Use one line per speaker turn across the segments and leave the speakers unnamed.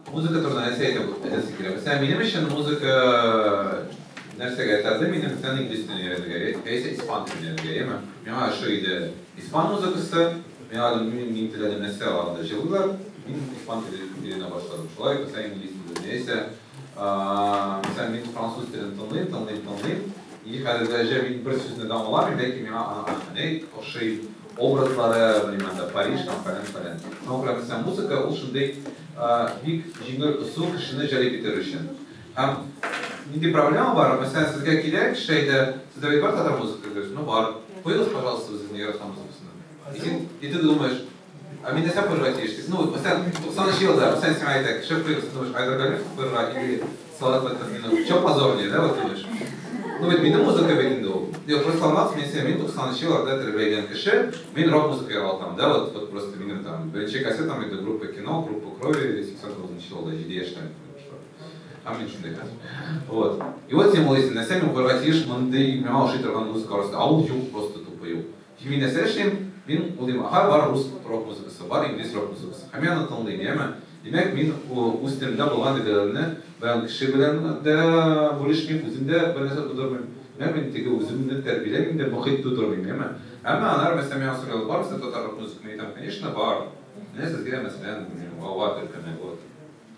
Музыка турында нәрсә әйтеп әйтәсе килә? Мәсәлән, минем өчен музыка нәрсәгә этәрде мине, мәсәлән, инглиз телен өйрәнергә, яисә испан телен өйрәнергә, яме? Миңа ошый иде испан музыкасы, миңа мин теләдем нәрсә алар анда җырлыйлар, мин испан телен өйрәнә башладым. Шулай ук, мәсәлән, инглиз телен, яисә, мәсәлән, мин француз телен тыңлыйм, тыңлыйм, тыңлыйм, и хәзер дәрәҗә мин бер сүзне дә аңламыйм, ләкин миңа аның әһәне ошый, образлары, белмим, анда Париж һәм фәлән-фәлән. Шуңа күрә, мәсәлән, музыка ул шундый бик җиңел ысул кешене җәлеп итәр өчен. Һәм нинди проблема бар, мәсәлән, сезгә килә кеше әйтә, сездә бит бар татар музыкасы, ну бар, куегыз, пожалуйста, үзегезнең яраткан музыкасын. И син, и ты думаешь, а мин нәрсә куярга тиеш дип. Ну, мәсәлән, 90 елда, мәсәлән, сиңа әйтә, кеше куегыз, ты думаешь, Айдар Галиев куярга или Салават Фәтхетдинов, чё позорнее, да, вот думаешь. Ну бит минем музыка бит инде ул. Юк, просто аңлат, мин сиңа, мин 90 елларда тәрбияләнгән кеше, мин рок музыка яратам, да, вот, вот просто минем там беренче кассетам инде группа Кино, группа Крови, 89 елда, 7 яшьтән башлап. Һәм мин шундый хәзер. Вот. И вот син уйлыйсың, нәрсә мин куярга тиеш мондый миңа ошый торган музыка арасында. А ул юк, просто тупо юк. Мин нәрсә эшлим? Мин уйлыйм, ага, бар рус рок музыкасы, бар инглиз рок музыкасы. Һәм мин аны тыңлыйм, яме? Димәк, мин үз телемдә булган әйберләрне белән кеше белән дә бүлешмим, үзем дә бер нәрсә тудырмыйм. Димәк, мин теге үземне тәрбияләмим дә, мохит тудырмыйм, яме? Әмма аннары, мәсәлән, миңа сорыйлар, бармы сездә татар рок музыкасы? Мин әйтәм, конечно, бар. Менә сезгә, мәсәлән, белмим, Гауга төркеме, вот.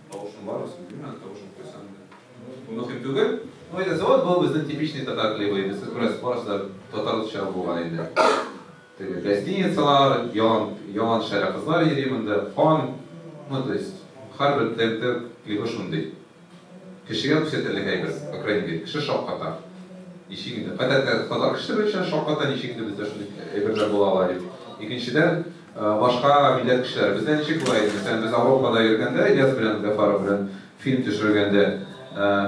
Тавышым бармы, белмим, аны тавышын куйсам да. Бу мөһим түгел. Ну, әйтәсе, вот бу безнең типичный татар клибы инде. Сез күрәсез, барысы да татарча булган инде. Теге гостиницалар, ялан, ялан шәрә кызлар йөри монда, фан. Ну, то есть, һәрбер ТНТ клибы шундый. Кешегә күрсәтерлек әйбер, по крайней мере, кеше шакката. Ничек инде? Гадәттә татар кешесе беренчедән шакката, ничек инде бездә шундый әйберләр була ала дип. Икенчедән, башка милләт кешеләре. Бездә ничек була иде? Мәсәлән, без Ауропада йөргәндә, Ильяс белән, Гафаров белән фильм төшергәндә,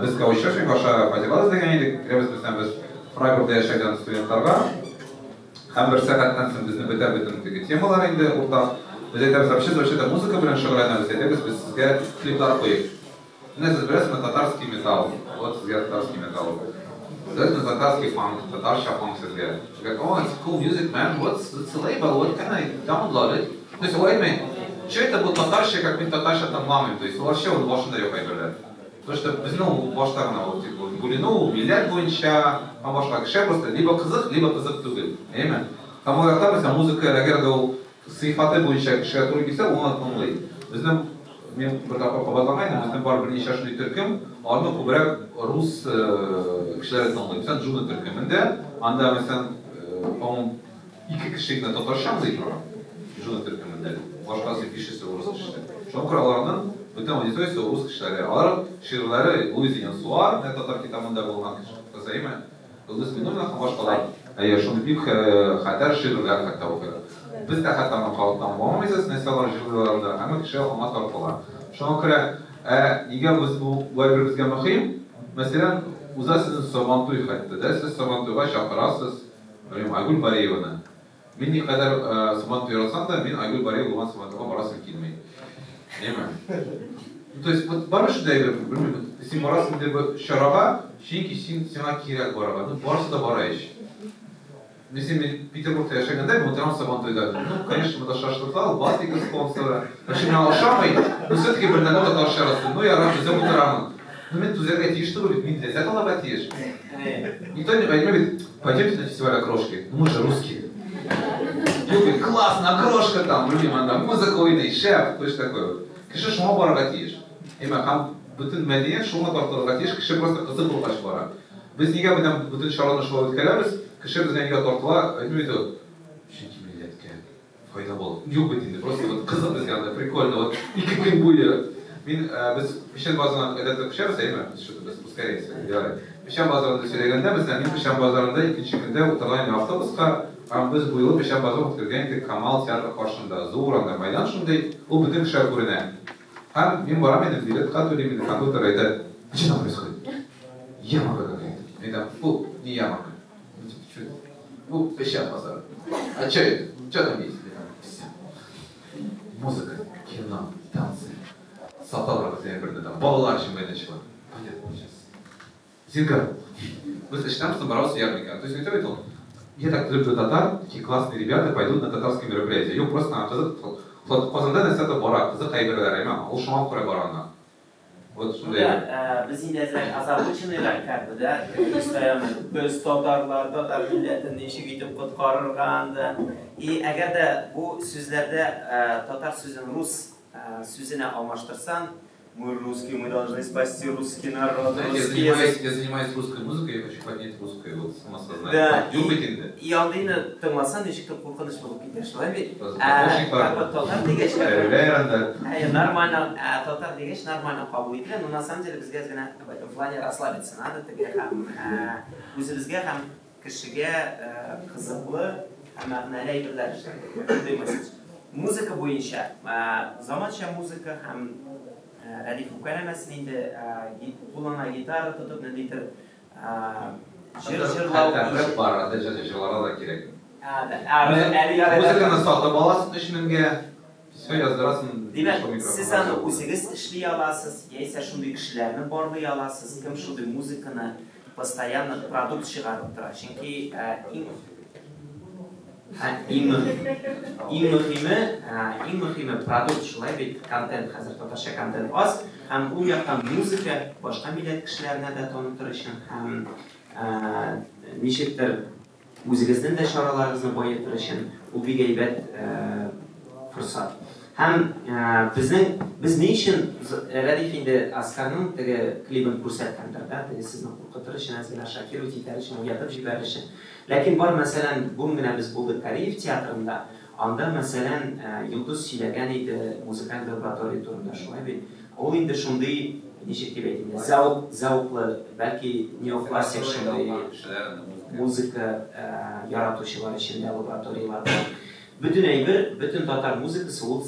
без каучсерфинг аша фатирлар эзләгән идек. Керәбез, мәсәлән, без Фрайбургда яшәгән студентларга. Һәм бер сәгатьтән соң безне бетә бөтен теге темалар инде уртак. Без әйтәбез, вообще, вообще-то музыка белән шөгыльләнәбез, әйдәгез, без сезгә клиплар куйыйк. Менә сез беләсезме татарский металл? Вот сезгә татарский металл. Беләсезме татарский фанк, татарча фанк сезгә. Говорят, о, it's cool music, man, what's the label, what can I download it? То есть ул әйтми, что это бу татарча, как мин татарча тыңламыйм, то есть ул вообще ул башында юк әйберләр. Потому что безнең ул башта гына ул типа бүленү, милләт буенча һәм башка кеше просто либо кызык, либо кызык түгел. Әйеме? Һәм ул якта мәсәлән музыка, әгәр дә ул сыйфаты буенча кешегә туры килсә, ул аны тыңлый. Безнең мин бер тапкыр кабатлаган идем, безнең бар берничә шундый төркем, аларны күбрәк рус кешеләре тыңлый. Мәсәлән, Джуна төркемендә, анда мәсәлән, по-моему, ике кеше генә татарча аңлый торган Джуна төркемендә. Башкасы бишесе урыс кешеләре. Шуңа күрә аларның бөтен аудиториясе урыс кешеләре. Алар шигырьләре Луиза Янсуар, менә татар китабында булган кеше, әйеме? Йолдыз Миннуллина һәм башкалар. Әйе, шундый бик хәтәр шигырьләр хәтта укыйлар. Без дә хәтта аны халыктан аңламыйбыз, нәрсә алар җырлыйлар анда, әмма кеше аңа тартыла. Шуңа күрә, ә нигә без бу бу әйбер безгә мөһим? Мәсәлән, уза сезнең Сабантуй хәтта дә, сез Сабантуйга чакырасыз, белмим, Айгөл Бариеваны. Мин никадәр Сабантуй яратсам да, мин Айгөл Бариева булган Сабантуйга барасым килми. Әйеме? Ну, то есть, вот бар шундай әйбер, белмим, син барасың инде бу чарага, чөнки син сиңа кирәк барырга. Ну, барысы да бара ич. Мин мин Петербургта яшәгәндә, мин утырам Сабантуйда. Ну, конечно, монда шашлыклар, Балтика спонсоры. Вообще миңа ошамый, но все-таки бер нәмә татар чарасы. Ну, ярар, түзеп утырамын. Ну, мин түзәргә тиеш түгел бит, мин ләззәт алырга тиеш. Никто не поймет, бит, пойдемте на фестиваль окрошки. Ну, мы же русские. Юк бит, классно, окрошка там, белмим, анда музыка уйный, шәп, то есть такое вот. Кеше шуңа барырга тиеш. Әмма һәм бөтен мәдәният шуңа тартылырга тиеш, кеше просто кызык булгач бара. Без нигә менә бөтен чараны шулай үткәрәбез? Кеше безгә нигә тартыла? Әйтми бит ул. Чөнки милләткә файда булып. Юк бит инде, просто вот кызык безгә анда, прикольно. Вот 2 көн буе мин без Печән базарына гадәттә күчәбез, әйеме? Без что-то без ускоряемся. Ярый. Печән базарында сөйләгәндә, мәсәлән, мин Печән базарында икенче көндә утырган идем автобуска, һәм без бу юлы Печән базарын үткәргән идек Камал театры каршында. Зур анда мәйдан шундый, ул бөтен кешегә күренә. Һәм мин барам инде, билетка түлим инде, кондуктор әйтә, что там происходит? Ярмарка какая-то. Мин әйтәм, бу не ярмарка. Ну, типа, что это? Бу Печән базары. А что это? Что там есть? Мин әйтәм, все. Музыка, кино, танцы. Саталар безгә берне там. Балалар өчен мәйданчыклар. Понятно сейчас. Зинка, без эштән соң барабыз ярминкәгә. То есть әйтә бит ул, я так люблю татар, такие классные ребята пойдут на татарские мероприятия. Юк, просто аңа кызык, Казанда нәрсәдер бара, кызык әйберләр, әйме, ул шуңа күрә бара анда. Вот
Ну
шундый.
да, без инде әзрәк озабоченныйрак, как бы, да, постоянно без татарлар, татар милләтен ничек итеп коткарырга анда. И әгәр дә бу сүзләрдә татар сүзен рус сүзенә алмаштырсаң, мы русские, мы должны спасти русский народ,
Знаете, я
русский язык.
занимаюсь, я занимаюсь русской музыкой, я хочу поднять русское вот самосознание.
Да,
Юк бит инде.
и андыйны тыңласаң, ничектер куркыныч булып китә, шулай бит?
Просто
Ә,
очень
как бы татар дигәч, как бы,
Әүләй анда.
Әйе, нормально, ә, татар дигәч нормально кабул ителә, но на самом деле безгә әз генә в этом плане расслабиться надо, теге һәм үзебезгә һәм кешегә кызыклы һәм мәгънәле әйберләр эшләргә. Шундый месседж. Музыка буенча, заманча музыка һәм Рәдиф үпкәләмәсен инде, кулына гитара тотып, ниндидер җыр җырлау.
Хәтта рэп бар, анда җырларга да кирәк.
А, да. А, әле ярый.
Музыканы сатып аласың 3000-гә, все яздырасың.
Димәк,
шул микрофонга.
сез аны үзегез эшли аласыз, яисә шундый кешеләрне барлый аласыз, кем шундый музыканы постоянно продукт чыгарып тора. Чөнки иң мөһиме продукт, шулай бит, контент, хәзер татарча контент аз, һәм ул яктан музыка башка милләт кешеләренә дә танытыр өчен һәм ничектер үзегезнең дә чараларыгызны баетыр өчен ул бик әйбәт форсат. Һәм безнең, без ни өчен Рәдиф инде Оскарның теге клибын күрсәткәндер, да, теге сезне куркытыр өчен, әз генә шокировать итәр өчен, уятып җибәрер өчен. Ләкин бар, мәсәлән, бүген генә без булдык Кариев театрында, анда, мәсәлән, Йолдыз сөйләгән иде музыкаль лаборатория турында, шулай бит. Ул инде шундый, ничек дип әйтим, зәвыклы, бәлки неоклассик шундый музыка яратучылар өчен дә лабораторияләр бар. Бөтен әйбер, бөтен татар музыкасы ул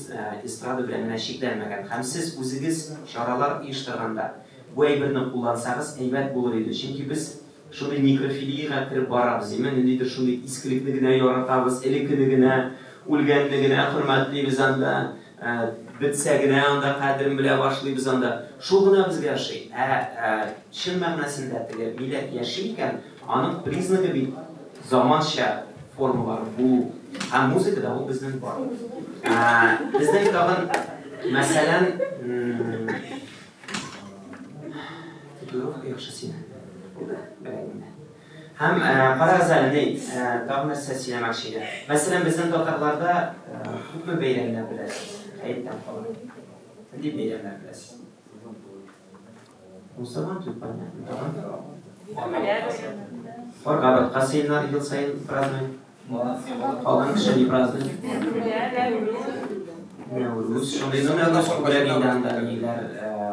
эстрада белән генә чикләнмәгән. Һәм сез үзегез чаралар оештырганда бу әйберне куллансагыз әйбәт булыр иде. Чөнки без шундый некрофилиягә кереп барабыз, әйме, ниндидер шундый искелекне генә яратабыз, элеккене генә, үлгәнне генә хөрмәтлибез анда, бетсә генә анда кадерен белә башлыйбыз анда. Шул гына безгә ошый. Ә чын мәгънәсендә теге милләт яши икән, аның признагы бит заманча формалар булу. Һәм музыкада ул безнең бар. Безнең тагын, мәсәлән, татуировка яхшы синең. Булды, беләгеңдә. Һәм карагыз әле, ни, тагын нәрсә сөйләмәкче идем. Мәсәлән, безнең татарларда күпме бәйрәмнәр беләсез? Хәеттән кала. Нинди бәйрәмнәр беләсез? Мусульман туй, понятно. Тагын? Карга батка сыйнар ел саен празднуем. Калган кеше не празднует. Нәүрүз, шундый, ну, Нәүрүз күбрәк инде анда ниләр,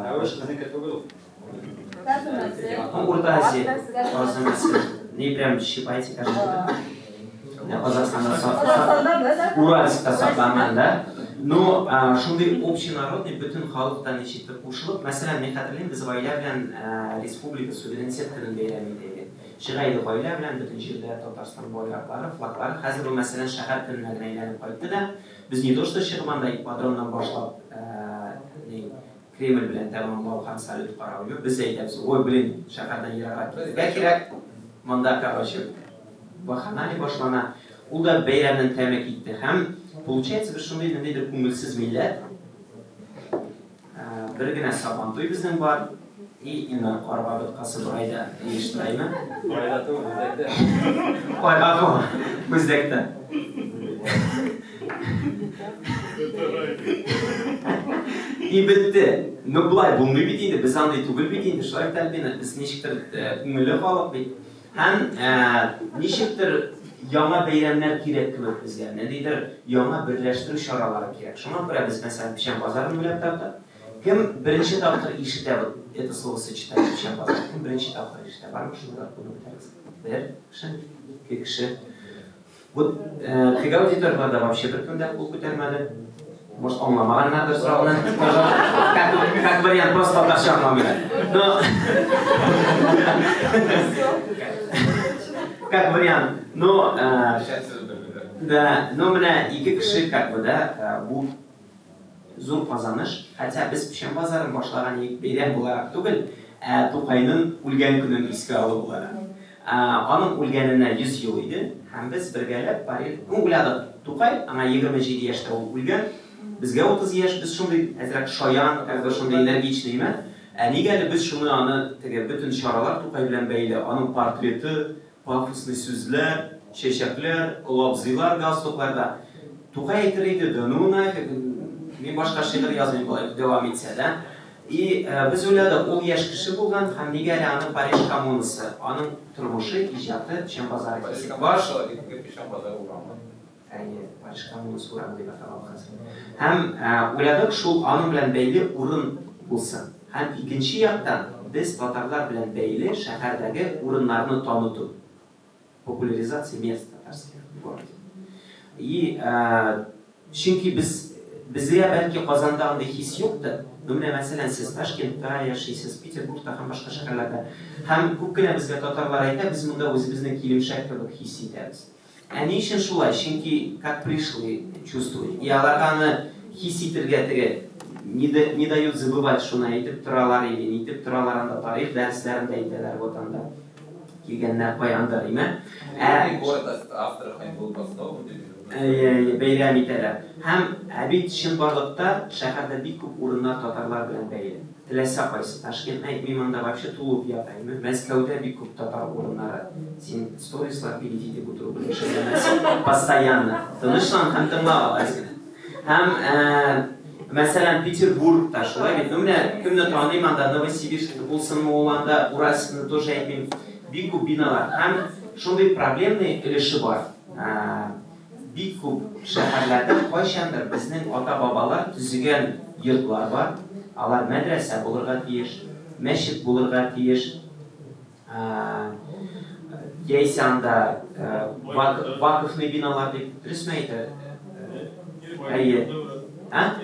Нәүрүз безнеке түгел ул.
Ну, Урта Азия, Казанасы. Не прям щипайте каждый. Казахстанда Уральскта сакланган, да? Но шундый общенародный бөтен халыктан ничектер кушылып, мәсәлән, мин хәтерлим, без гаилә белән республика суверенитет көнен бәйрәм итә идек. Чыга иде гаилә белән, бөтен җирдә Татарстан байраклары, флаглары. Хәзер бу, мәсәлән, шәһәр көненә генә әйләнеп кайтты да, без не то что чыгып анда ипподромнан башлап, Кремль белән тәмамлау һәм салют карау юк. Без әйтәбез, ой, блин, шәһәрдән ераграк китәргә кирәк. Монда, короче, вакханалия башлана. Ул да бәйрәмнең тәме китте. Һәм, получается, без шундый ниндидер күңелсез милләт. Бер генә Сабантуй безнең бар. И Илнар карга боткасы бер айда оештыраймы?
Бер айда түгел, Бүздәктә.
Айга түгел, Бүздәктә. И бетте. Ну, болай булмый бит инде, без андый түгел бит инде, шулай бит, Альбина, без ничектер күңелле халык бит. Һәм ничектер яңа бәйрәмнәр кирәк кебек безгә, ниндидер яңа берләштерү чаралары кирәк. Шуңа күрә без, мәсәлән, Печән базарын уйлап таптык. Кем беренче тапкыр ишетә вот это словосочетание Печән базары? Кем беренче тапкыр ишетә? Бармы шундыйлар, кулны күтәрегез. Бер кеше, ике кеше. Вот теге аудиторияларда вообще беркем дә кул күтәрмәде. Может, аңламаганнардыр сорауны. Как вариант, просто татарча аңламыйлар. Но как вариант. Но да, но менә ике кеше, как бы, да, бу зур казаныш. Хотя без Печән базарын башлаган бәйрәм буларак түгел, ә Тукайның үлгән көнен искә алу буларак. Аның үлгәненә 100 ел иде, һәм без бергәләп Париж, ну, уйладык, Тукай, аңа 27 яшьтә ул үлгән, безгә 30 яшь, без шундый әзрәк шаян, как бы шундый энергичный, ме? Ә нигә әле без шуны аны теге бөтен чаралар Тукай белән бәйле, аның портреты, пафосный сүзләр, чәчәкләр, олы абзыйлар галстукларда. Тукай әйтер иде, да ну нафиг, мин башка шигырь язмыйм болай дәвам итсә, да? И без уйладык, ул яшь кеше булган һәм нигә әле аны Париж коммунасы, аның тормышы, иҗаты, Печән базары Кисекбаш.
Печән базары урамы.
Әйе, Париж коммунасы урамы дип атала ул хәзер. Һәм уйладык, шул аның белән бәйле урын булсын. Һәм икенче яктан, без татарлар белән бәйле шәһәрдәге урыннарны таныту. Популяризация мест татарских в городе. И чөнки без безгә бәлки Казанда андый хис юктыр, но менә мәсәлән сез Ташкентта яшисез, Петербургта һәм башка шәһәрләрдә. Һәм күп кенә безгә татарлар әйтә, без монда үзебезне килемшәк кебек хис итәбез. Ә ни өчен шулай? Чөнки как пришлый чувствует. И аларга аны хис итергә теге не, не дают забывать, шуны әйтеп торалар или нитеп торалар анда тарих дәресләрендә әйтәләр, вот анда килгәннәр каяндыр, име?
Ә город Астрахань был основан.
Әйе, бәйрәм итәләр. Һәм ә бит чынбарлыкта шәһәрдә бик күп урыннар татарлар белән бәйле. Теләсә кайсы. Ташкентны әйтмим, анда вообще тулып ята, име? Мәскәүдә бик күп татар урыннары. Син сторислар пилить итеп утыру белән шөгыльләнәсең постоянно. Тынычлан һәм тыңла әз генә. Һәм, мәсәлән, Петербургта шулай бит. Ну, менә кемне таныйм анда, Новосибирскта булсынмы ул анда, Уральскны тоже әйтмим. Бик күп биналар. Һәм шундый проблемный өлеше бар. Бик күп шәһәрләрдә кайчандыр безнең ата-бабалар төзегән йортлар бар. Алар мәдрәсә булырга тиеш, мәчет булырга тиеш. Яисә анда вакыфный биналар дип дөресме әйтә? Әйе. Ә?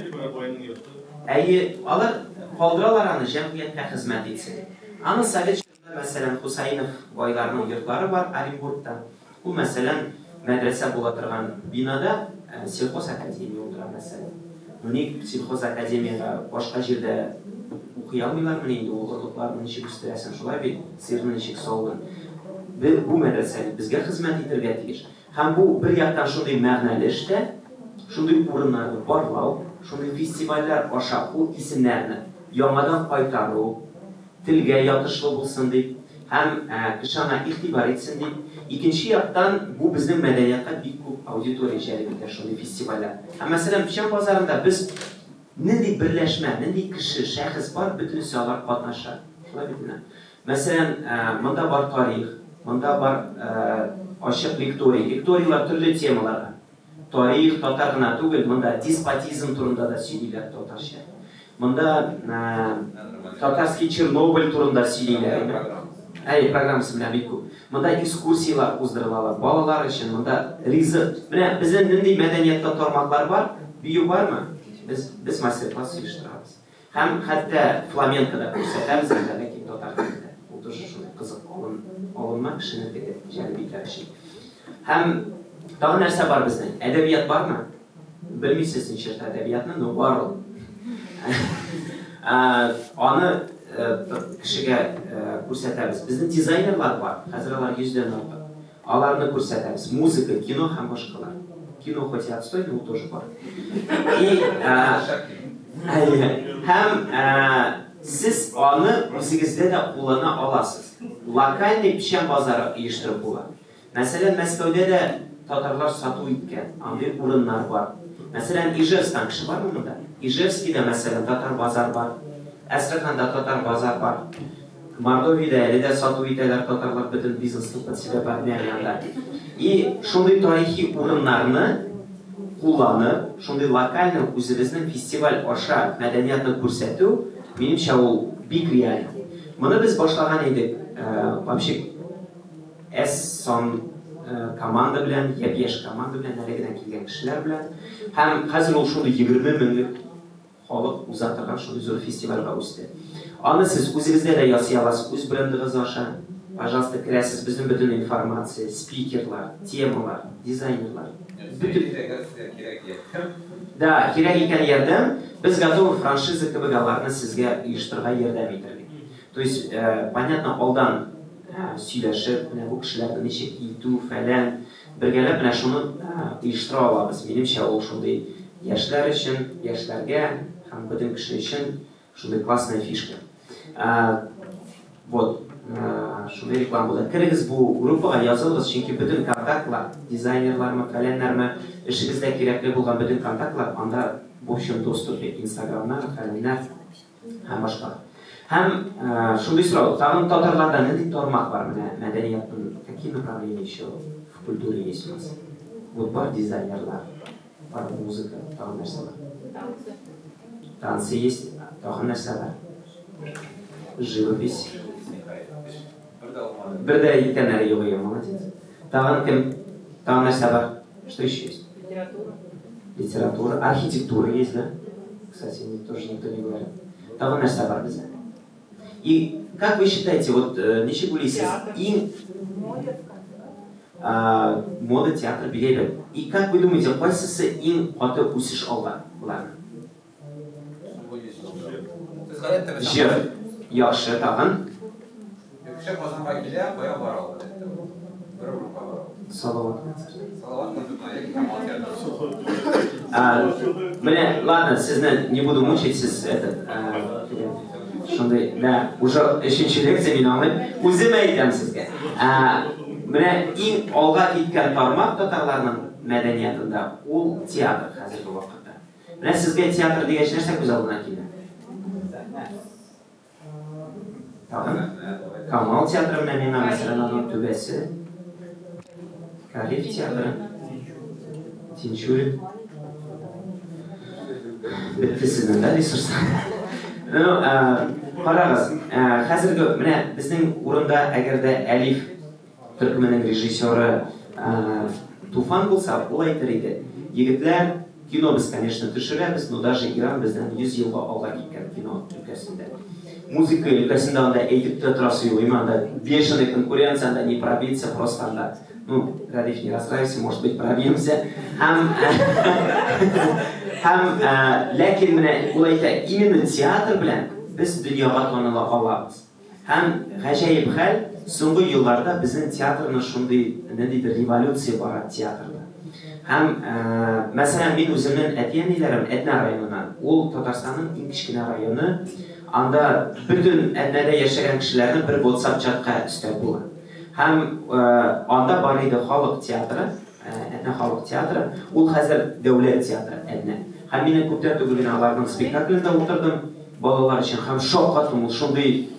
Әйе, алар калдыралар аны җәмгыятькә хезмәт итсен. Аны совет чорында, мәсәлән, Хусаинов байларның йортлары бар Оренбургта. Ул, мәсәлән, мәдрәсә була торган бинада сельхозакадемия утыра, мәсәлән. Ну ник сельхозакадемиягә башка җирдә укый алмыйлармыни инде ул орлыкларны ничек үстерәсең, шулай бит, сыерны ничек савдың. Бу мәдрәсә бит безгә хезмәт итәргә тиеш. Һәм бу бер яктан шундый мәгънәле эш тә, шундый урыннарны барлау, шундый фестивальләр аша ул исемнәрне яңадан кайтару, телгә ятышлы булсын дип һәм кеше аңа игътибар итсен дип. Икенче яктан, бу безнең мәдәниятка бик күп аудитория җәлеп итә шундый фестивальләр. Һәм, мәсәлән, Печән базарында без нинди берләшмә, нинди кеше, шәхес бар, бөтенесе алар катнаша. Шулай бит менә. Мәсәлән, монда бар тарих, монда бар ачык лекторий. Лекторийлар төрле темаларга. Тарих, татар гына түгел, монда деспотизм турында да сөйлиләр татарча. Монда татарский Чернобыль турында сөйлиләр. Әй, программасы белән бик күп. Монда экскурсияләр уздырылалар, балалар өчен, монда ризык. Менә безнең нинди мәдәниятта тармаклар бар? Бию бармы? Без мастер-класс оештырабыз. Һәм хәтта фламенко да күрсәтәбез анда, ләкин татар телендә. Ул тоже шундый кызык алым, алынма кешене теге җәлеп итәр өчен. Һәм тагын нәрсә бар безнең? Әдәбият бармы? Белмисез ничек әдәбиятны, но бар ул. Аны кешегә күрсәтәбез. Безнең дизайнерлар бар, хәзер алар йөздән артык. Аларны күрсәтәбез. Музыка, кино һәм башкалар. Кино хоть и отстой, но ул тоже бар. И, һәм сез аны үзегездә дә куллана аласыз. Локальный печән базары оештырып була. Мәсәлән, Мәскәүдә дә татарлар сату иткән, андый урыннар бар. Мәсәлән, Ижевсктан кеше бармы монда? Ижевскийда, мәсәлән, татар базар бар. Әстерханда татар базар бар. Мордовиядә әле дә сату итәләр татарлар, бөтен бизнесны под себя подмяли анда. И шундый тарихи урыннарны кулланып, шундый локальный үзебезнең фестиваль аша мәдәниятны күрсәтү, минемчә, ул бик реаль. Моны без башлаган идек, вообще S сан команда белән, япь-яшь команда белән, әле генә килгән кешеләр белән. Һәм хәзер ул шундый 20 меңлек халык уза торган шундый зур фестивальгә үсте. Аны сез үзегездә дә ясый аласыз, үз брендыгыз аша. Пожалуйста, керәсез, безнең бөтен информация, спикерлар, темалар, дизайнерлар.
Бөтен кирәк ярдәм.
Да, кирәк икән ярдәм, без готовы франшиза кебек аларны сезгә оештырырга ярдәм итәргә. То есть, понятно, алдан сөйләшеп, менә бу кешеләрне ничек илтү, фәлән, бергәләп менә шуны оештыра алабыз. Минемчә, ул шундый яшьләр өчен, яшьләргә һәм бөтен кеше өчен шундый классная фишка. Вот, шундый реклама булды. Керегез бу группага, язылыгыз, чөнки бөтен контактлар, дизайнерлармы, фәләннәрме, эшегездә кирәкле булган бөтен контактлар анда в общем доступе, инстаграмнар, фәләннәр һәм башкалар. Һәм шундый сорау, тагын татарларда нинди тармак бар менә мәдәниятның, какие направления еще в культуре есть у нас? Вот бар дизайнерлар, бар музыка, тагын нәрсә бар?
Танцы.
Танцы есть, тагын нәрсә бар? Живопись. Бер дә әйткәннәре юк икән, молодец. Тагын кем? Тагын нәрсә бар? Что еще есть?
Литература.
Литература, архитектура есть, да? Кстати, тоже никто не говорит. Тагын нәрсә бар бездә? И как вы считаете, вот ничек уйлыйсыз?
Театр.
Иң мода, театр бик әйбәт. И как вы думаете, кайсысы иң каты үсеш алган боларның? Җыр. Яхшы, тагын.
Кеше Казанга килә, кая бара ул? Бер урынга бара.
Салават концерты.
Салават концертына яки Камал театры.
Менә, ладно, сезне не буду мучить, сез этот, шундый, да, уже өченче лекция мин аңлыйм. Үзем әйтәм сезгә. Менә иң алга киткән тармак татарларның мәдәниятында ул театр хәзерге вакытта. Менә сезгә театр дигәч нәрсә күз алдына килә? Тагын? Камал театры менә миңа, мәсәлән, аның түбәсе. Кариев театры. Тинчурин. Бетте сезнең, да, ресурс? Ну, карагыз, хәзерге менә безнең урында әгәр дә Әлиф төркеменең режиссеры Туфан булса, ул әйтер иде: "Егетләр, кино без, конечно, төшерәбез, но даже Иран бездән 100 елга алга киткән кино өлкәсендә. Музыка өлкәсендә анда әйтеп тә торасы юк, анда бешеная конкуренция, анда не пробиться просто анда. Ну, Радиф, не расстраивайся, может быть, пробьемся. Һәм ләкин менә ул әйтә, именно театр белән без дөньяга таныла алабыз. Һәм гаҗәеп хәл, соңгы елларда безнең театрны шундый ниндидер революция бара театрда. Һәм, мәсәлән, мин үземнең әти-әниләрем Әтнә районыннан. Ул Татарстанның иң кечкенә районы. Анда бөтен Әтнәдә яшәгән кешеләрне бер WhatsApp чатка өстәп була. Һәм анда бар иде халык театры, Әтнә халык театры. Ул хәзер дәүләт театры Әтнә. Һәм мин күптән түгел генә аларның спектаклендә утырдым балалар өчен һәм шаккаттым, ул шундый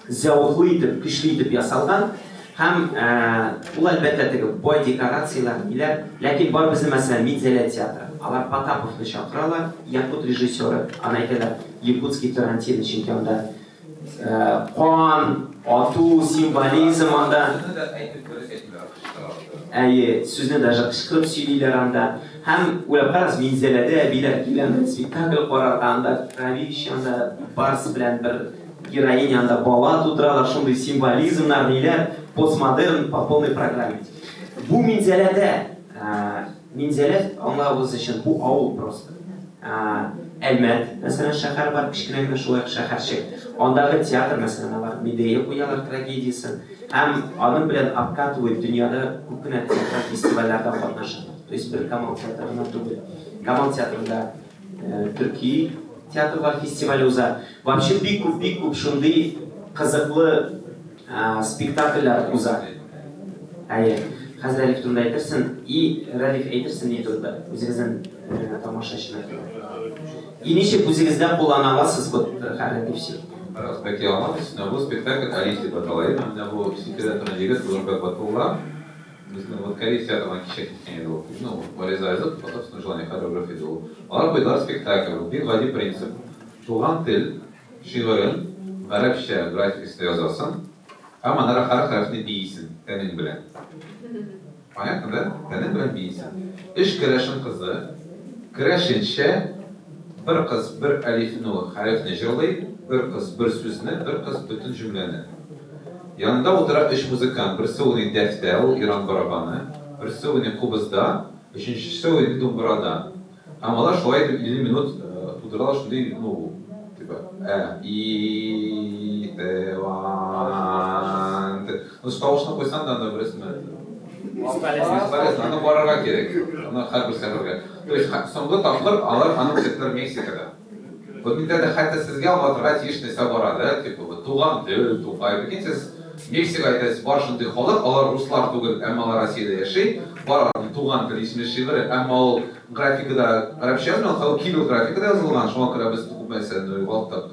зәвыклы итеп, көчле итеп ясалган. Һәм ул әлбәттә теге бай декорацияләр, ниләр, ләкин бар безнең, мәсәлән, Минзәлә театры. Алар Потаповны чакыралар, якут режиссеры, аны әйтәләр, якутский Тарантино, чөнки анда кан, ату, символизм анда.
Сүзне дә әйтеп дөрес әйтмиләр, кычкыралар.
Әйе, сүзне даже кычкырып сөйлиләр анда. Һәм уйлап карагыз, Минзәләдә әбиләр килә анда спектакль карарга, анда кровище, анда барс белән бер героиня анда бала тудыралар, шундый символизмнар, ниләр, постмодерн по полной программе. Бу Минзәләдә, Минзәлә аңлавыгыз өчен бу авыл просто. Әлмәт, мәсәлән, шәһәр бар, кечкенә генә шулай ук шәһәрчек. Андагы театр, мәсәлән, алар Медея куялар трагедиясен һәм аның белән обкатывают дөньяда күп кенә театраль фестивальләрдә катнаша. То есть бер Камал театры гына түгел. Камал театрында төрки театрлар фестивале уза. Вообще бик күп, бик күп шундый кызыклы спектакльләр уза. Әйе. Хәзер Әлиф турында әйтерсең, и Рәдиф әйтерсең ни турында, үзегезнең тамашачыны. И ничек үзегездә куллана аласыз вот Рәдиф син?
Карагыз, бәлки аңламыйсыз, но бу спектакль Әлиф дип атала. Менә бу сикерә торган егет Нурбәк Батулла. Безнең вот Кариев театрына кичә киткән иде ул. Ну, Вализа язып, по собственному желанию хореограф иде ул. Алар куйдылар спектакль. Бу бик гади принцип. Туган тел шигырен гарәпчә графикасында язасың, һәм аннары һәр хәрефне биисең тәнең белән. Понятно, да? Тәнең белән биисең. Өч керәшен кызы керәшенчә бер кыз бер әлифне хәрефне җырлый, бер кыз бер сүзне, бер кыз бөтен җөмләне. Янында утыра өч музыкант, берсе уйный дәфтә, ул Иран барабаны, берсе уйный кубызда, өченчесе уйный думбырада. Һәм алар шулай итеп 50 минут тудыралар шундый, ну, типа, ә, и, т, ван, т. Ну, тавышны куйсаң да, анда беләсеңме? Бесполезно, аны барырга кирәк. Аны һәрбер сәфәргә. То есть соңгы тапкыр алар аны күрсәттеләр Мексикада. Вот миндә дә хәтта сезгә аңлатырга тиеш нәрсә бара, да, типа, вот туган тел, Тукай. Прикинь, сез Мексика әйтәсез, бар шундый халык, алар руслар түгел, әмма алар Россиядә яши, бар аларның туган тел исемле шигыре, әмма ул графикада гарәпчә язылмаган, ул кирилл графикада язылган, шуңа күрә без күп нәрсәне югалттык.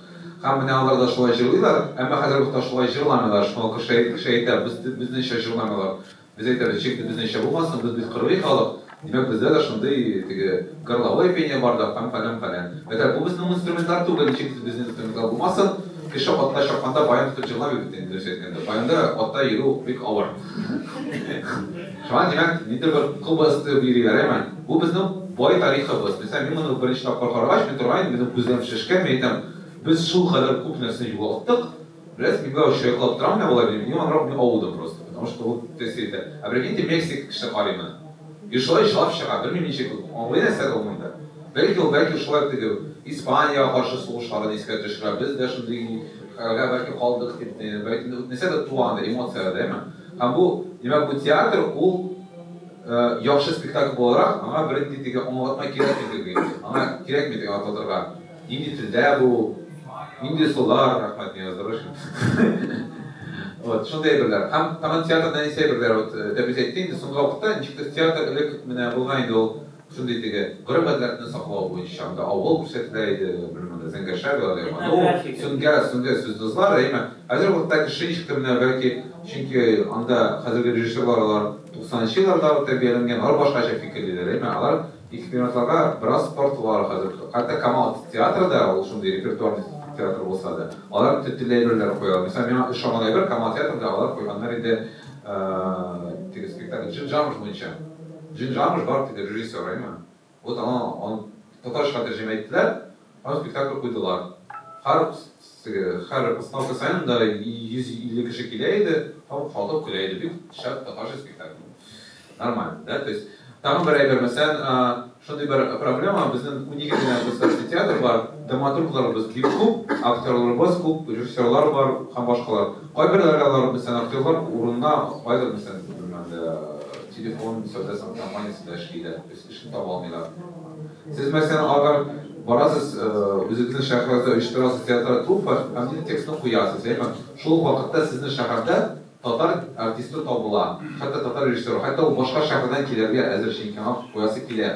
Һәм менә алар да шулай җырлыйлар, әмма хәзерге вакытта шулай җырламыйлар, шуңа кеше кеше әйтә, без безнеңчә җырламыйлар. Без әйтәбез, ничек инде безнеңчә булмасын, без бит кыргый халык, димәк, бездә дә шундый теге горловое пение бар да, һәм фәлән, фәлән. Әйтәләр, бу безнең инструментлар түгел, ничек инде безнең инструментлар булмасын, кеше атта чапканда баян тотып җырламый бит инде, дөрес әйткәндә. Баянда атта йөрү бик авыр. Шуңа, димәк, ниндидер бер кубыз тоеп йөриләр, әйме? Бу безнең бай тарихыбыз. Мәсәлән, мин моны беренче тапкыр карагач, мин торган идем, минем күзләрем шешкән, мин әйтәм, без шулкадәр күп нәрсә югалттык, Беләсез, мин болай чайкалып торам менә болай, мин анрак мин аудым просто, потому что ул тәэсир итә. Ә прикиньте, Мексика кеше карый моны. И шулай җылап чыга, белмим ничек ул, аңлый нәрсәдер ул монда. Бәлки ул, бәлки шулай теге Испаниягә каршы сугышларын искә төшерә, без дә шундый хәлгә бәлки калдык дип, бәлки нәрсәдер туа анда, эмоцияләр, әйеме? Һәм бу, димәк, бу театр ул яхшы спектакль буларак, аңа бернинди теге аңлатма кирәкми теге, аңа кирәкми теге аңлатырга. Нинди телдә бу? Нинди ысуллар? Рәхмәт, миңа яздырыр өчен. Вот, шундый әйберләр. Һәм тагын театрда нәрсә әйберләр, вот, Тәбрис әйтте инде, соңгы вакытта ничектер театр элек менә булган инде ул шундый теге гореф-гадәтләрне саклау буенча, анда авыл күрсәтелә иде, белмим, анда Зәңгәр шәл, Этнография. Сүнгә, сүнгә сүз-дозлар, әйеме? Хәзерге вакытта кеше ничектер менә бәлки, чөнки анда хәзерге режиссерлар алар 90 нчы елларда тәрбияләнгән, алар башкача фикерлиләр, әйеме? Алар Экспериментларга бераз тартылалар хәзер. Хәтта Камал театры да, ул шундый репертуарный театр булса да, алар төрле әйберләр куялар. Мәсәлән, миңа ошаган әйбер, Камал театрында алар куйганнар иде теге спектакль Джим Джармуш буенча. Джим Джармуш бар теге режиссер, әйеме? Вот аны аны татарчага тәрҗемә иттеләр, һәм спектакль куйдылар. Һәр теге һәр постановка саен да 150 кеше килә иде, һәм халык көлә иде. Бик шәп татарча спектакль. Нормально, да? То есть, тагын бер әйбер, мәсәлән, шундый бер проблема, безнең 12 генә государственный театр бар, драматургларыбыз бик күп, актерларыбыз күп, режиссерлар бар һәм башкалар. Кайберләре алар, мәсәлән, актерлар урынына кайдыр, мәсәлән, белмәм дә, телефон сәүдәсе компаниясендә эшлиләр, то есть эшне таба алмыйлар. Сез, мәсәлән, алар барасыз, үзегезнең шәһәрегездә оештырасыз театраль труппа һәм нинди текстны куясыз, әйеме? Шул ук вакытта сезнең шәһәрдә Татар артисты табыла, хәтта татар режиссеры, хәтта ул башка шәһәрдән килергә әзер, чөнки аңа куясы килә.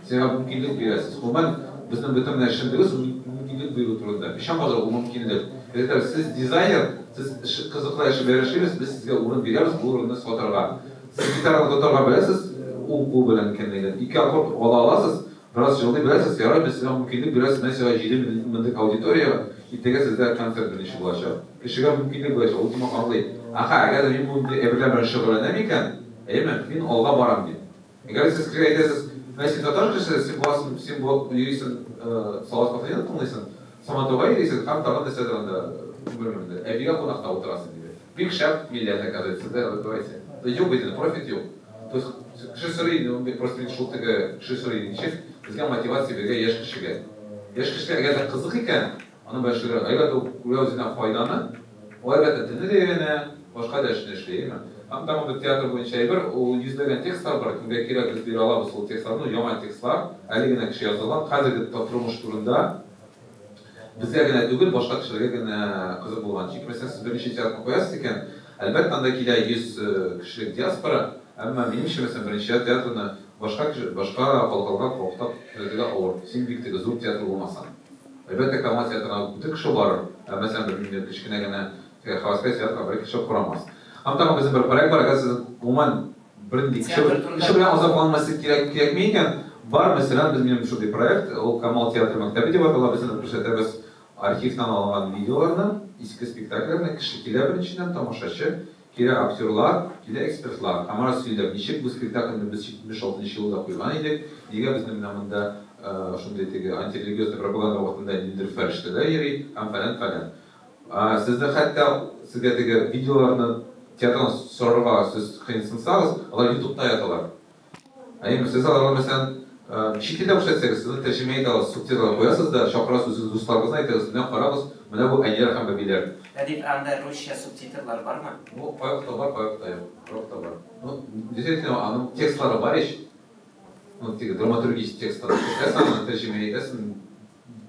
Сез аңа мөмкинлек бирәсез. Гомумән, безнең бөтен менә эшчәнлегебез мөмкинлек бирү турында. Кайчан хәзер ул мөмкинлек? Без әйтәбез, сез дизайнер, сез эш, кызыклы эш белән эшлибез, без сезгә урын бирәбез, бу урынны сатарга. Сез гитараны тотарга беләсез, уң кул белән икәнлеген, ике аккорд ала аласыз, бераз җырлый беләсез, ярар, без сезгә мөмкинлек бирәбез, менә сиңа 7 меңлек аудитория, иртәгә сездә концерт берничә булачак. Кешегә мөмкинлек булачак, ул димәк аңлый, әһә, әгәр дә мин мондый әйберләр белән шөгыльләнәм икән, әйеме, мин алга барам дип. Әгәр сез кешегә әйтәсез, менә син татар кешесе, син буласың, син йөрисең, Салават Фәтхетдинов тыңлыйсың, Саматуга йөрисең һәм тагын нәрсәдер анда, белмим инде, әбигә кунакта утырасың, диде. Бик шәп милләт, оказывается, да, вот давайте. Юк бит инде, профит юк. То есть кеше сорый инде, ул просто мин шул теге кеше сорый, ничек безгә мотивация бирергә яшь кешегә. Яшь кешегә әгәр дә кызык икән, Аның белән шөгыльләнә. Әгәр дә ул күрә үзенә файданы, ул әлбәттә телне дә өйрәнә, башка да эшне эшли, әйеме? Һәм тагын бер театр буенча әйбер, ул йөзләгән текстлар бар, кемгә кирәк, без бирә алабыз ул текстларны, яңа текстлар, әле генә кеше язылган, хәзерге тормыш турында, безгә генә түгел, башка кешеләргә генә кызык булган. Чөнки, мәсәлән, сез берничә театрны куясыз икән, әлбәттә, анда килә 100 кешелек диаспора, әмма, минемчә, мәсәлән, берничә театрны башка кеше, башка халыкларга калкытап күрсәтергә авыр, син бик теге зур театр булмасаң. Әлбәттә, Камал театрына бөтен кеше барыр, ә мәсәлән, бер ниндидер кечкенә генә һәвәскәр театрга бер кеше карамас. Һәм тагын безнең бер проект бар, әгәр сез гомумән бернинди кеше, кеше белән азапланмасы кирәк, кирәкми икән, бар, мәсәлән, без минем шундый проект, ул Камал театры мәктәбе дип атала, без анда күрсәтәбез архивтан алынган видеоларны, иске спектакльләрне, кеше килә беренчедән, тамашачы, Килә актерлар, килә экспертлар. Һәм алар сөйлиләр, ничек бу спектакльне без 76 нчы елда куйган идек, нигә безнең менә монда шундый теге антирелигиозный пропаганда вакытында ниндидер фәрештәләр йөри һәм фәлән-фәлән. Сезне хәтта сезгә теге видеоларны театрдан сорарга сез кыенсынсагыз, алар ютубта яталар. Әйеме, сез аларны, мәсәлән, чит илдә күрсәтсәгез, сез аны тәрҗемә итә аласыз, субтитрлар куясыз да, чакырасыз үзегезнең дусларыгызны, әйтәсез, менә карагыз, менә бу әниләр һәм бәбиләр.
Рәдиф, ә анда русча субтитрлар бармы?
Ну, кайвакытта бар, кайвакытта юк. Кайвакытта бар. Ну, действительно, аның текстлары бар ич. Ну, теге драматургический текстлар. Күрсәтәсең аны, тәрҗемә итәсең.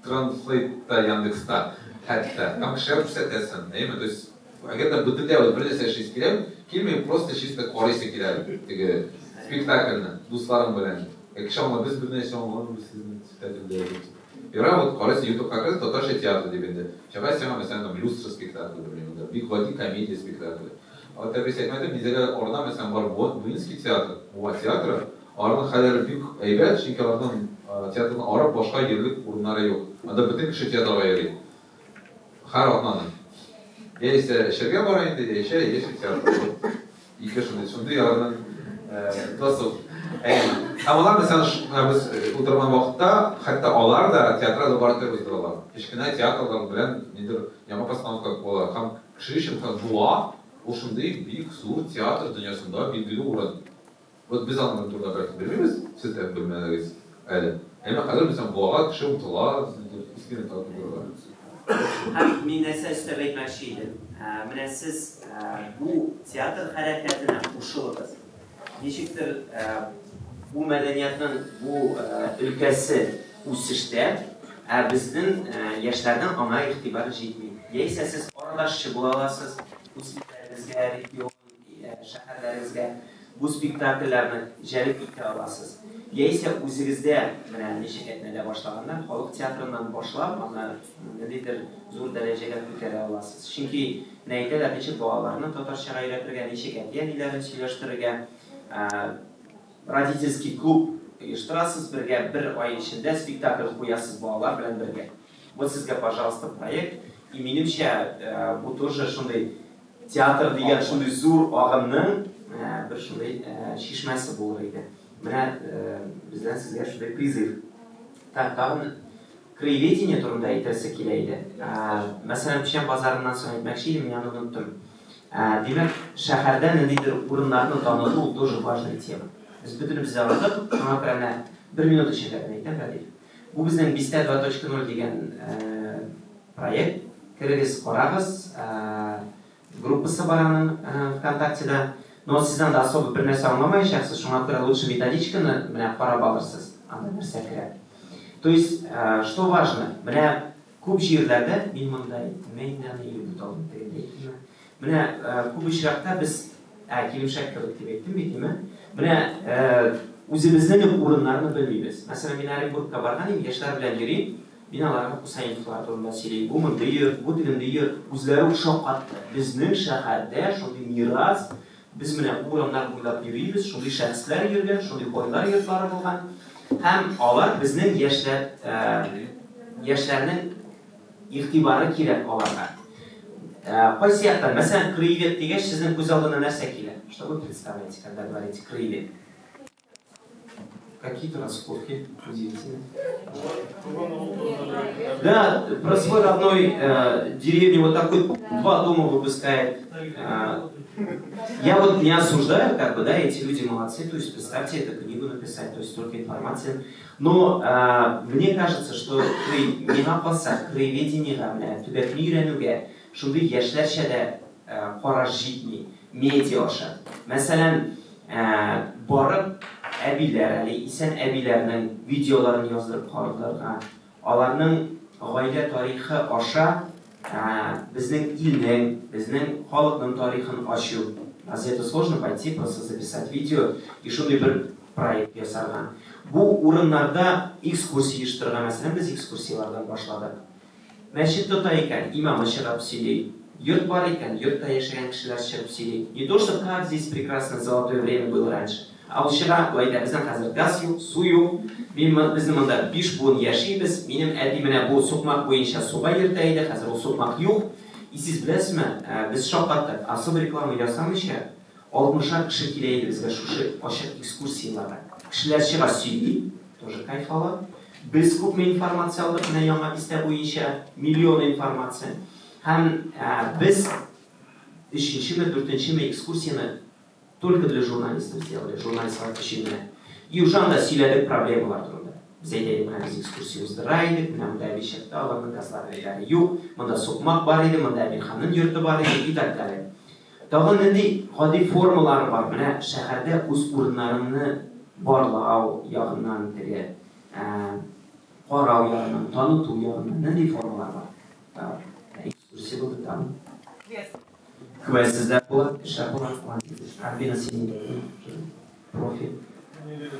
Translate-та, Яндекста хәтта. Там кешеләр күрсәтәсең, әйеме? То есть, әгәр дә бөтенләй бер нәрсә эшлисе килә, килми, просто чисто карыйсы килә теге спектакльне дусларың белән. Ә кеше аңлый, без бер нәрсә аңламыйбыз сезнең спектакльдә дип. Ярар, вот карыйсың, YouTubeка керәсең, татарча театр дип инде. Чыга сиңа, мәсәлән, там люстра спектакле, белмим, инде, бик гади комедия спектакле. А вот Тәбрис әйтмәде, Минзәлә арада, мәсәлән, бар Буинский театр, Буа театры. Аларның хәлләре бик әйбәт, чөнки аларның театрдан арып башка йөрерлек урыннары юк. Анда бөтен кеше театрга йөри. Һәр атнаны. Яисә эчәргә бара инде, я эчә, яисә театрга. Вот ике шундый, шундый аларның досуг. Әйе. Һәм алар, мәсәлән, менә без утырган вакытта, хәтта алар да театраль лаборатория уздыралар. Кечкенә театрлар белән нидер яңа постановка була. Һәм кеше өчен Буа ул шундый бик зур театр дөньясында билгеле урын. Вот без аның турында бәлки белмибез, сез дә белмәдегез әле. Әмма хәзер, мәсәлән, Буага кеше омтыла, экспериментлар тудырырга.
Һәм мин нәрсә өстәп әйтмәкче идем. Менә сез бу театр хәрәкәтенә кушылыгыз. Ничектер бу мәдәниятның бу өлкәсе үсештә, ә безнең яшьләрнең аңа игътибары җитми. Яисә сез арадашчы була аласыз, үз илләрегезгә, регион шәһәрләрегезгә бу спектакльләрне җәлеп итә аласыз. Яисә үзегездә, менә ничек Әтнәдә башлаганнар, халык театрыннан башлап, аны ниндидер зур дәрәҗәгә күтәрә аласыз. Чөнки менә әйтәләр, ничек балаларны татарчага өйрәтергә, ничек әти-әниләрен сөйләштерергә. Родительский клуб оештырасыз бергә, бер ай эчендә спектакль куясыз балалар белән бергә. Вот сезгә, пожалуйста, проект. И минемчә, бу тоже шундый театр дигән шундый зур агымның бер шундый чишмәсе булыр иде. Менә бездән сезгә шундый призыв. Так, тагын краеведение турында әйтәсе килә иде. Мәсәлән, Печән базарыннан соң әйтмәкче идем, мин аны оныттым. Димәк, шәһәрдә ниндидер урыннарны таныту ул тоже важная тема. Без бөтенебез дә оныттык, шуңа күрә менә бер минут эчендә генә әйтәм, Рәдиф. Бу безнең Бистә 2.0 дигән проект. Керегез, карагыз. Группасы бар аның ВКонтактеда. Но сез анда особо бер нәрсә аңламаячаксыз, шуңа күрә лучше методичканы менә карап алырсыз, анда нәрсә керә. То есть, что важно, менә күп җирләрдә, мин монда әйттем, инде аны или буталдым тегендә әйттемме? Менә күп очракта без, ә, килемшәк кебек дип әйттем бит, димә. Менә үзебезнең үк урыннарны белмибез. Мәсәлән, мин Оренбургка барган идем, яшьләр белән йөрим, мин аларга Хусаиновлар турында сөйлим. Бу мондый йорт, бу тегендей йорт. Үзләре үк шаккатты. Безнең шәһәрдә шундый мирас, без менә бу урамнар буйлап йөрибез, шундый шәхесләр йөргән, шундый байлар йортлары булган. Һәм алар безнең яшьләр, яшьләрнең игътибары кирәк аларга. Кайсы яктан? Мәсәлән, краевед дигәч, сезнең күз алдына нәрсә килә? Что вы представляете, когда говорите краевед? Какие-то раскопки, удивительно. Да, про свой родной деревню вот такой два дома выпускает. Я вот не осуждаю, как бы, да, эти люди молодцы, то есть представьте, эту книгу написать, то есть столько информации. Но мне кажется, что миңа калса, краеведениега, менә төбәкне өйрәнүгә шундый яшьләрчә дә караш җитми, медиа аша. Мәсәлән, барып әбиләр, әле исән әбиләрнең видеоларын яздырып карарга, аларның гаилә тарихы аша безнең илнең, безнең халыкның тарихын ачу. Разве это сложно пойти, просто записать видео и шундый бер проект ясарга? Бу урыннарда экскурсия оештырырга, мәсәлән, без экскурсияләрдән башладык. Мәчет тота икән, имамы чыгып сөйли. Йорт бар икән, йортта яшәгән кешеләр чыгып сөйли. Не то, что как здесь прекрасно золотое время было раньше. Ә ул чыга, ул әйтә, безнең хәзер газ юк, су юк. Мин безнең монда биш буын яшибез. Минем әти менә бу сукмак буенча суга йөртә иде, хәзер ул сукмак юк. И сез беләсезме, без шаккаттык. Особо реклама ясамыйча, алтмышар кеше килә иде безгә шушы ачык экскурсияләргә. Кешеләр чыга сөйли, тоже кайф ала. Без күпме информация алдык менә Яңа бистә буенча, миллион информация. Һәм без өченчеме, дүртенчеме экскурсияне только для журналистов сделали, журналистлар өчен генә. И уже анда сөйләдек проблемалар турында. Без әйтә идек, менә без экскурсия уздыра идек, менә монда әби чыкты, аларның газлары юк, монда сукмак бар иде, монда Әмирханның йорты бар иде и так далее. Тагын нинди гади формалары бар? Менә шәһәрдә үз урыннарыңны барлау ягыннан теге. Карау ягыннан, таныту ягыннан нинди формалар бар? Так, экскурсия булды там.
Квест.
Квест эзләп була, эшләп була. Альбина, син профи.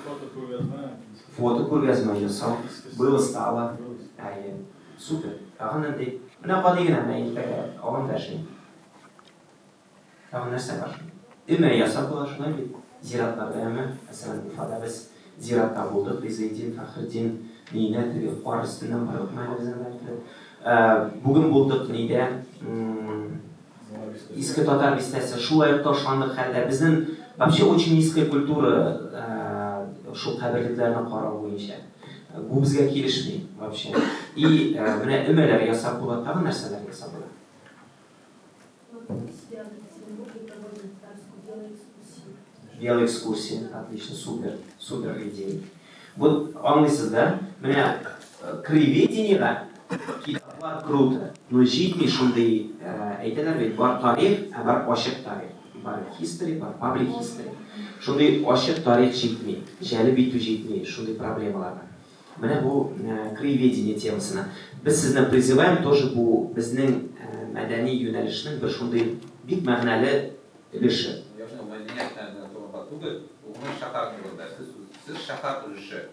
Фото күргәзмә.
Фото күргәзмә ясау. Было стало. Әйе. Супер. Тагын нинди? Менә гади генә, менә иртәгә агым да эшлим. Тагын нәрсә бар? Өмә ясап була, шулай бит? Зиратларда өмә. Мәсәлән, Уфада без зиратта булдык, Ризаэддин Фәхретдин өенә теге кар өстеннән бардык әле без анда. Бүген булдык нидә? Иске Татар бистәсе, шулай ук ташландык хәлдә. Безнең вообще очень низкая культура шул каберлекләрне карау буенча. Бу безгә килешми вообще. И менә өмәләр ясап була, тагын нәрсәләр ясап була?
Вот у себя в Екатеринбурге проводят татарскую велоэкскурсию.
Велоэкскурсия, отлично, супер, супер идея. Вот аңлыйсыз да, менә краеведениега китаплар круто, но җитми шундый, әйтәләр бит, бар тарих, ә бар ачык тарих. Бар history, бар public history. Шундый ачык тарих җитми, җәлеп итү җитми, шундый проблемалар бар. Менә бу краеведение темасына. Без сезне призываем тоже, бу безнең мәдәни юнәлешнең бер шундый бик мәгънәле өлеше.
Ягъни мәдәният турында түгел, гомумән шәһәр турында. Сез шәһәр өлеше.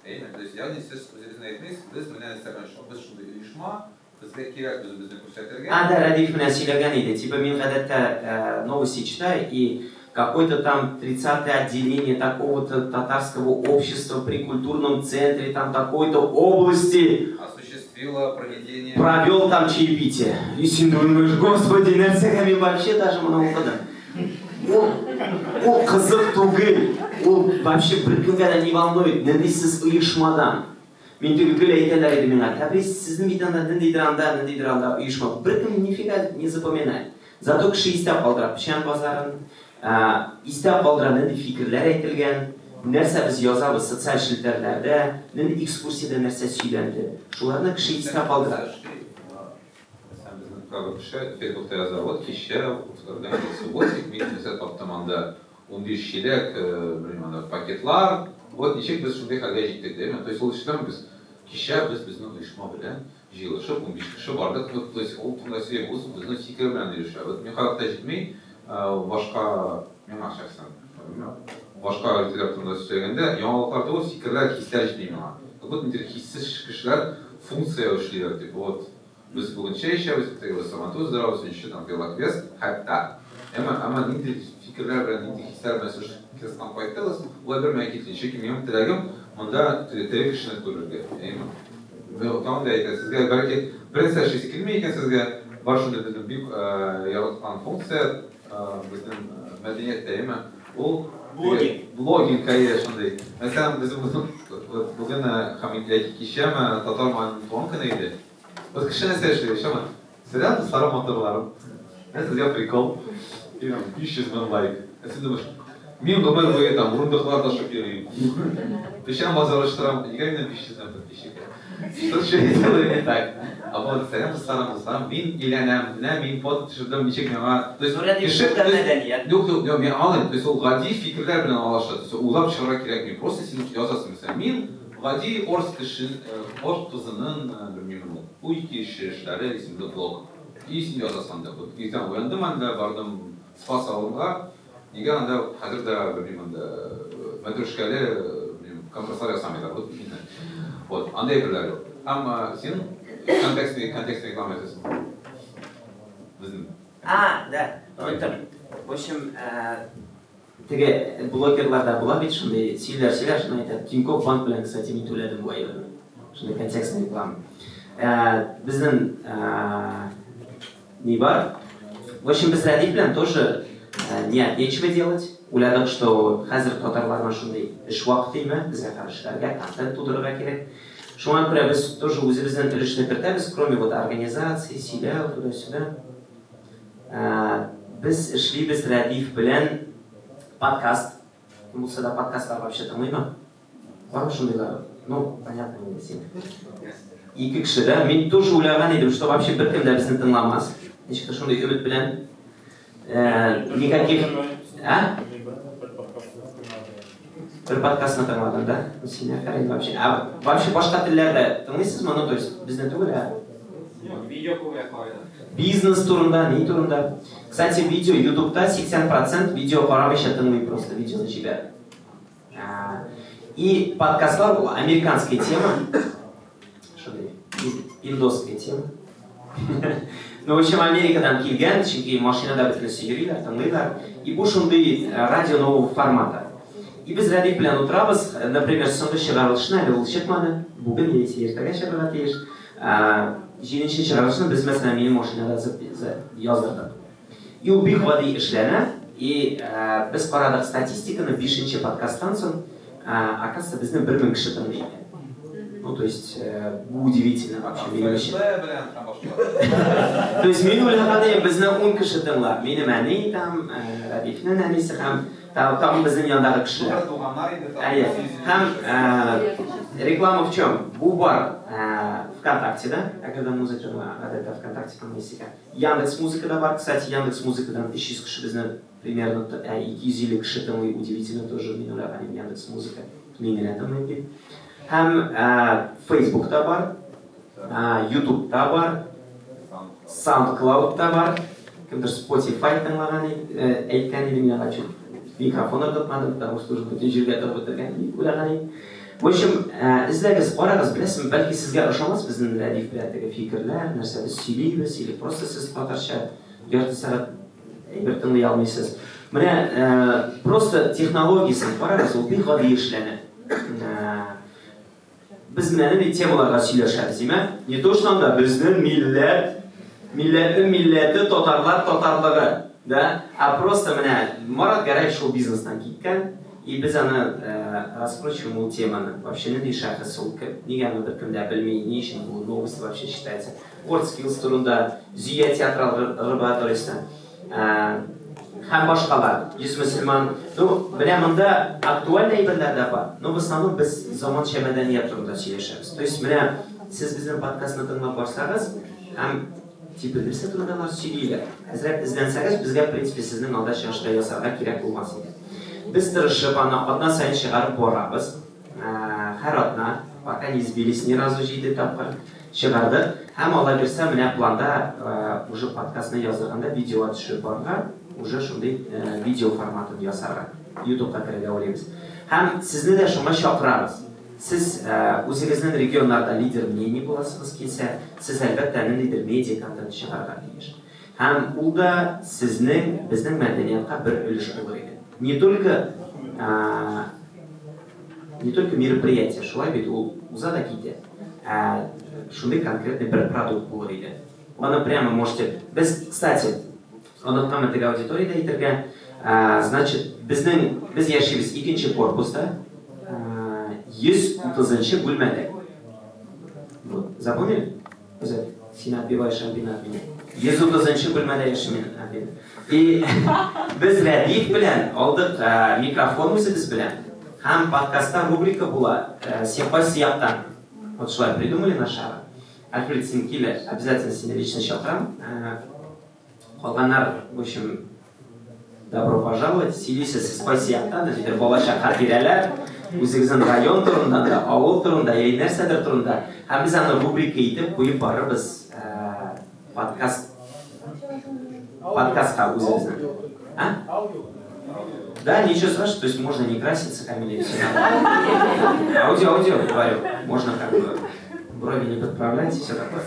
Әйеме? То есть, ягъни сез үзегезне әйтмисез, без менә нәрсә белән, без шундый оешма, безгә кирәк үзебезне күрсәтергә.
А, да, Рәдиф менә сөйләгән иде. Типа мин гадәттә новости читаю, и какое-то там 30-е отделение такого-то татарского общества при культурном центре там такой-то области
осуществило проведение,
провел там чаепитие. И син думаешь: господи, нәрсәгә мин вообще даже моны укыдым? Ул кызык түгел, ул вообще беркемгә дә не волнует, нинди сез оешмадан. Мин теге гел әйтәләр иде миңа: «Тәбрис, сезнең бит анда ниндидер анда, ниндидер анда оешма». Беркем нифига не запоминает. Зато кеше истә калдыра Печән базарын, истә калдыра нинди фикерләр әйтелгән, нәрсә без язабыз социаль челтәрләрдә, нинди экскурсиядә нәрсә сөйләнде. Шуларны кеше истә калдыра.
Мәсәлән, безнең кайбер кеше Фейсбукта яза: вот кичә үткәрелгән субботник, мин нәрсә таптым анда, 15 чиләк, белмим, анда пакетлар, вот ничек без шундый хәлгә җиттек, дими. То есть ул эшләмибез. Кичә без безнең оешма белән җыелышып, 15 кеше бардык, вот, то есть ул турында сөйли, ул безнең фикер белән ирешә. Вот миңа хакта җитми, башка, миңа шәхсән, башка өлкәләр турында сөйләгәндә, яңалыклар түгел, фикерләр, хисләр җитми миңа. Как будто ниндидер хиссез кешеләр функция эшлиләр, типа вот без бүген чәй эчәбез, иртәгә без Сабантуй уздырабыз, өченче там велоквест, хәтта. Әмма нинди фикерләр белән, нинди хисләр белән сез квесттан кайттыгыз, улай бер миңа китми. Чөнки минем теләгем монда тере кешене күрергә. Әйеме? Тагын да әйтә, сезгә бәлки бер нәрсә эшлисе килми икән сезгә, бар шундый безнең бик яраткан функция, безнең мәдәнияттә, әйеме? Ул
блогинг.
Блогинг, әйе, шундый. Мәсәлән, безнең бүген һәм яки кичәме татар малаеның туган көне иде. Вот кеше нәрсә эшли, шуны. Сәлам, дусларым, матурларым. Менә сезгә прикол. И там 500 мең лайк. Ә син думаешь, мин гомер буе там урындыклар ташып йөрим. Печән базар оештырам, нигә минем 500 мең подписчик? Что же я делаю не так? А вот сәлам, дусларым, дусларым, мин өйләнәм, менә мин фото төшердем, ничек миңа. То есть кеше, юк, юк, юк, мин аңлыйм. То есть ул гади фикерләр белән алыша. То есть уйлап чыгарга кирәкми. Просто син язасың, мәсәлән, мин гади орыс кеше, орыс кызының, белмим, уй кичерешләре исемле блог. И син язасың анда. Вот иртән уяндым анда, бардым спа салонга. Нигә анда хәзер дә, белмим, анда мәтрүшкәле, белмим, компресслар ясамыйлар. Вот, вот, анда әйберләр юк. Һәм син контекст реклама итәсең. Безнең.
А, да, оныттым. В общем, теге блогерларда була бит шундый сөйләр, сөйләр, шуны әйтә. Тинькофф банк белән, кстати, мин түләдем бу әйберне. Шундый контекстный реклама. Безнең ни бар? В общем, без Рәдиф белән тоже не от нечего делать. Уйладык, что хәзер татарларның шундый эш вакыты име, безгә хәзер эшләргә, контент тудырырга кирәк. Шуңа күрә без тоже үзебезнең өлешне кертәбез, кроме вот организации, сөйләү, туда-сюда. Без эшлибез Рәдиф белән подкаст. Кем булса да подкастлар вообще тыңлыймы? Бармы шундыйлар? Ну, понятно инде син. Ике кеше, да? Мин тоже уйлаган идем, что вообще беркем дә безне тыңламас. Ничектер шундый өмет белән. Никаких. А? Бер подкастны тыңладым, да? Син афәрин вообще. А вообще башка телләрдә тыңлыйсызмы? Ну, то есть безне түгел, ә
Юк, видео күбрәк карыйлар.
Бизнес турында, ни турында. Кстати, видео YouTube'та 80% видео карамыйча тыңлый просто, видеоны җибәреп. И подкастлар ул американская тема. Шундый пиндосская тема. Ну, в общем, Америкадан килгән, чөнки машинада бөтенесе йөриләр, тыңлыйлар. И бу шундый радио нового формата. И без Рәдиф белән утырабыз, например, соңгы чыгарылышны әле ул чыкмады. Бүген яисә иртәгә чыгарга тиеш. Җиденче чыгарылышны без, мәсәлән, минем машинада яздырдык. И ул бик гади эшләнә. И без карадык статистиканы бишенче подкасттан соң, оказывается, безне 1000 кеше тыңлый икән. Ну, то есть, бу удивительно вообще, минем өчен.
белән һәм башкалар.
То есть, мин уйлаган идем, безне 10 кеше тыңлар. Минем әни там, Рәдифнең әнисе һәм тагын безнең яндагы кешеләр.
Бу туганнар инде.
Әйе. Һәм реклама в чем? Бу бар ВКонтакте, да? Әгәр дә музыканы гадәттә ВКонтакте тыңлыйсыз икән. Яндекс музыкада бар. Кстати, Яндекс музыкадан 300 кеше безне примерно 250 кеше тыңлый. Удивительно тоже, мин уйлаган идем, Яндекс музыка мин генә тыңлыйм дип. Һәм Фейсбукта бар, Ютубта бар, SoundCloudта бар. Кемдер Spotify тыңлаган әйткән иде миңа, чүп микрофон ыргытмадым, потому что уже бөтен җиргә тыгып бетергән дип уйлаган идем. В общем, эзләгез, карагыз, беләсезме, бәлки сезгә ошамас безнең Рәдиф белән теге фикерләр, нәрсә без сөйлибез, или просто сез татарча ярты сәгать әйбер тыңлый алмыйсыз. Менә просто технологиясен карагыз, ул бик гади эшләнә. Без менә нинди темаларга сөйләшәбез, димә? Не то, что анда безнең милләт, милләтнең милләте, татарлар татарлыгы, да? А просто менә Марат Гәрәев шул бизнестан киткән, и без аны раскручиваем ул теманы. Вообще нинди шәхес ул, нигә аны беркем дә белми, ни өчен бу новость вообще считается. WorldSkills турында, Зөя театрал лабораториясе, һәм башкалар. 100 мөселман. Ну, менә монда актуаль әйберләр дә бар. Но в основном без заманча мәдәният турында сөйләшәбез. То есть менә сез безнең подкастны тыңлап барсагыз, һәм типа нәрсә турында алар сөйлиләр. Әзрәк эзләнсәгез, безгә, в принципе, сезнең алда чыгышта ясарга кирәк булмас иде. Без тырышып аны атна саен чыгарып барабыз. Һәр атна, пока не сбились ни разу, 7 тапкыр чыгардык. Һәм алла бирсә, менә планда уже подкастны яздырганда видеога төшереп барырга, уже шундый видео форматын ясарга, YouTube'ка керергә уйлыйбыз. Һәм сезне дә шуңа чакырабыз. Сез үзегезнең регионнарда лидер мнений буласыгыз килсә, сез әлбәттә ниндидер медиа контент чыгарырга тиеш. Һәм ул да сезнең, безнең мәдәниятка бер өлеш булыр иде. Не только мероприятие, шулай бит, ул уза да китә. Ә шундый конкретный бер продукт булыр иде. Аны прямо можете. Без, кстати, онытканмын теге аудиторияда әйтергә, значит, безнең без яшибез икенче корпуста, 130 бүлмәдә. Вот, запомнили? Үзәк, син отбиваешь Альбина от меня. 130 бүлмәдә яшим мин, Альбина. И без Рәдиф белән алдык микрофон үзебез белән. Һәм подкастта рубрика була «Син кайсы яктан?». Вот шулай придумали на шара. Альфред, син кил, обязательно сине лично чакырам. Калганнар, в общем, добро пожаловать. Сөйлисез сез кайсы яктан, ниндидер балачак хатирәләр, үзегезнең район турында да, авыл турында, яки нәрсәдер турында. Һәм без аны рубрика итеп куеп барырбыз подкастка үзебезнең. А? Да, ничего страшного, то есть можно не краситься, Камиль, все нормально. Аудио, аудио, говорю, можно как бы брови не подправлять и все такое.